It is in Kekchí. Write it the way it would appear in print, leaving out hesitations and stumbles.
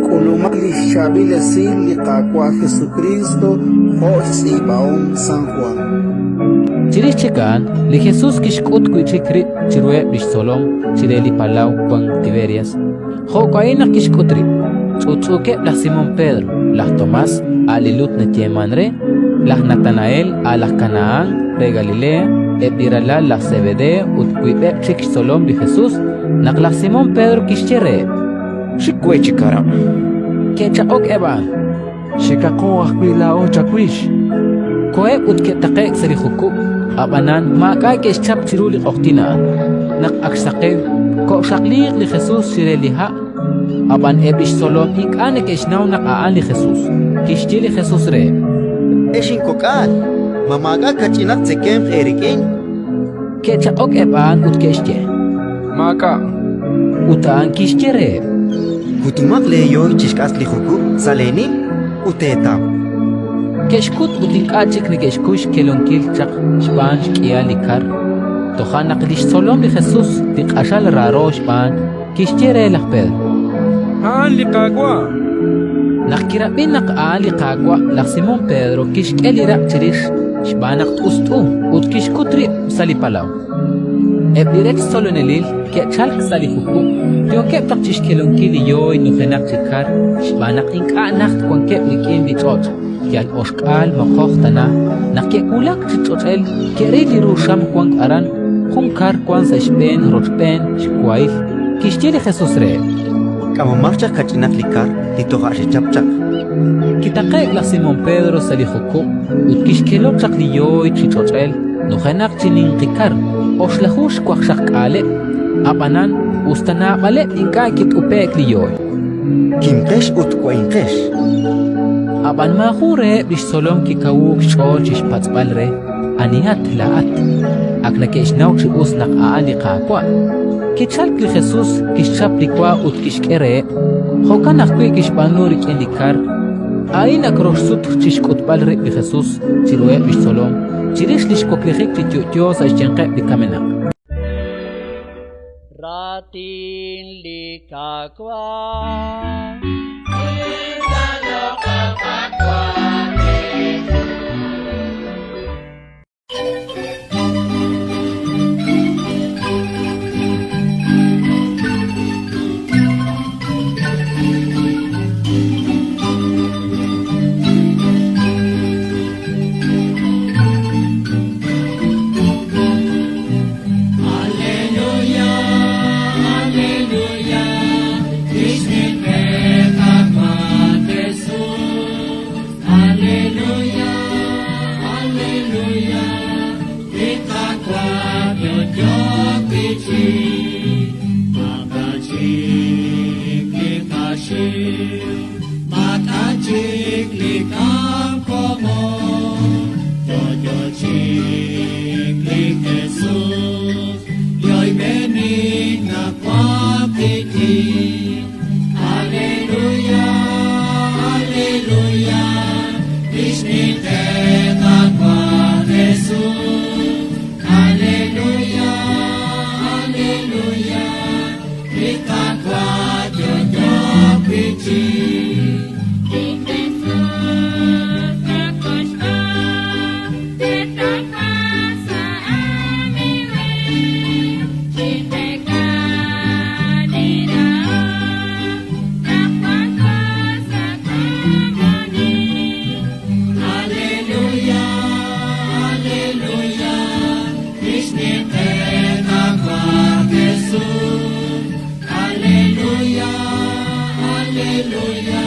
K'ulumaq li xChaab'il Esil li Qaawa' Jesukriist jo' xtz'iib'ahom San Jwan. Chirix chik a'an, li Jesus kixk'ut wi' chik rib' chiruheb' li xtzolom chire li palaw wank Tiberias. Jo'ka'in naq kixk'ut rib': ch'utch'uukeb' laj Simón Pedro, laj Tomás, a' li Lut nayeemank re, laj Natanael, a' laj Kanahán re Galilea, eb' li ralal laj Sebedeo ut wiib'eb' chik xtzolom li Jesus. Naq laj Simón Pedro kixye reheb': Xik we chi karab'k. Ke'chaq'ok eb' a'an: Xikaqo ajwi' laa'o chawix. Koheb' ut ke'taqe'k sa' li jukub', ab'anan maak'a' ke'xchap chiru li q'oqyink a'an. Naq ak xsaqewk, koxaqliiq li Jesus chire li ha', ab'an eb' li xtzolom ink'a' neke'xnaw naq a'an li Jesus. Kixye li Jesus reheb': Ex inkok'al, ma maak'a' kach'inaq tzekemq eerik'in? Ke'chaq'ok eb' a'an ut ke'xye: Maak'a'. Ut a'an kixye reheb': Kutumaq leeyooy chi xk'atq li jukub' sa' leenim ut teetaw. Ke'xkut ut ink'a' chik neke'xkuy xkelonkil chaq xb'aan xk'ihal li kar. Toja' naq li xtzolom li Jesus, li q'axal raaro xb'aan, kixye re laj Pedro: A'an li Qaawa'! Naq kirab'i naq a'an li Qaawa', laj Simón Pedro kixk'e li raq' chirix xb'aan naq t'ust'u ut kixkut rib' sa' li palaw. Eb' li rech tzolonelil ke'chalk sa' li jukub', yookeb' chaq chi xkelonkil li yooy nujenaq chi kar xb'aan naq ink'a' najt wankeb' rik'in li ch'och', yal oxk'aal moqoj tana. Naq ke'wulak chi ch'och'el, ke'ril li ru xam wank aran, jun kar wank sa' xb'een rochb'een xwahil. Kixye li Jesus reheb': K'amomaq chaq kach'inaq li kar li toja' xechap chaq. Kitaqe'k laj Simón Pedro sa' li jukub' ut kixkelo chaq li yooy chi ch'och'el nujenaq chi ninqi kar, oxlaju xwaqxaqk'aaleb'. Ab'anan, us ta naab'aleb' ink'a' kit'upe'k li yooy. Kimqex ut wa'inqex. Ab'an maajun reheb' li xtzolom kikawuuk xch'ool chi xpatz'b'al re: Anihat laa'at? Ak neke'xnaw chi us naq a'an li Qaawa'. Kichalk li Jesus, kixchap li wa ut kixk'e reheb'. Jo'kan ajwi' kixb'aanu rik'in li kar. A'in ak rox sut chi xk'utb'al rib' li Jesus chiruheb' li xtzolom chirix li xwaklijik chi yo'yo sa' xyanqeb' li kamenaq. Raatin li Qaawa'. Aleluya.